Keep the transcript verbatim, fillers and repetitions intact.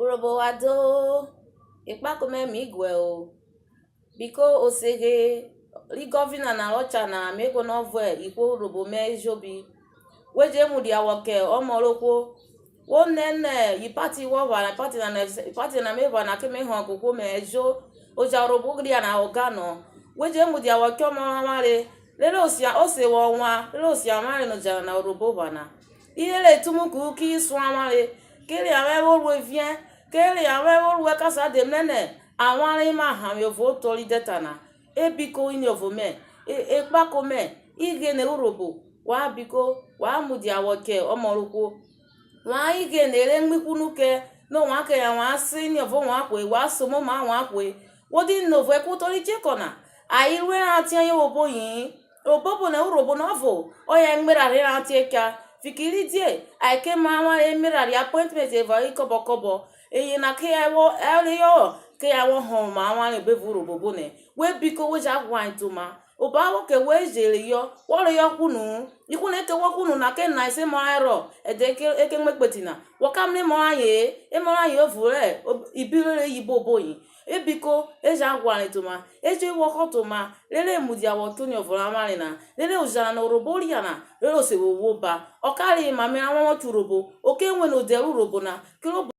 Urhobo wa do, ekpako mẹ mi guẹ o, biko oseghe ri gọvina na rọ cha na, me guọnọ vuẹ ihwo urhobo mẹ ejobi. We je mudia wọ kẹ ọmọ rẹ ohwo, wo nẹ nẹ ipati wọ ghwa na, ipati nana, ipati nana me ghwa na ke me họn kẹ ohwo mẹ ejo. Oja urhobo ria na ọ ga nọ. We je mudia wọ kẹ ọmọ rẹ avwanre, rere osia, o se wọ wan, rere osia avwanre nẹ oja nana urhobo ghwa na. Irere etumuku ki sun avwanre, ke rẹ avwanre vwo ru eviẹn, ke rẹ avwanre vwo ru ẹkẹn asan de mrẹ nẹ avwanre ma hanvwe vwẹ otọ ri dẹta na. E biko, iniọvo mẹ, e, ekpako mẹ, ighene urhobo, wa biko, wa mudia wọ kẹ ọmọ rẹ ohwo. Wa ighene re mu ikunu kẹ, nẹ ovwan kẹ, wan se iniọvo wan hwe, wa se omoma wan hwe. Wo di nẹ ovwẹ ku otọ ri chekọ na, ayen ru erọnvwọn tiọyen vwẹ oboyin-in. Obobo nẹ urhobo na ọvo, ọyen emerha rẹ erọnvwọn tiọyen cha. Fikiridie ayen ke ma avwanre emerha rẹ appointment evọ ri kọbọkọbọ, eyena ke ya vwọ reyọ, ke ya vwọ họnrọn oma avwanre obevun urhobo nẹ, we biko, we ja ghwa ayen te oma. Obo a vwọ kẹ wẹ, e je reyọ, wọ reyọ kunu-u. Ihwo na ke wọ kunu na, ke na se emọ rayen rhọ, ẹdẹ e ke mu ekpeti na, wọ ka mrẹ emọ rayen-e, emọ rayen o vwo rẹ ibi rere iyibo oboyin. E biko, e ja ghwa ayen te oma, e je vwọ họ te oma, rere e mudia wọ kẹ oniọvo rẹ avwanre na, rere oja nana urhobo ria na, rere o se vwo vwo oba. Ọ ka reyọ emamọ eranvwọn vwọ te urhobo, o ke wene odẹ rẹ urhobo na, kirobo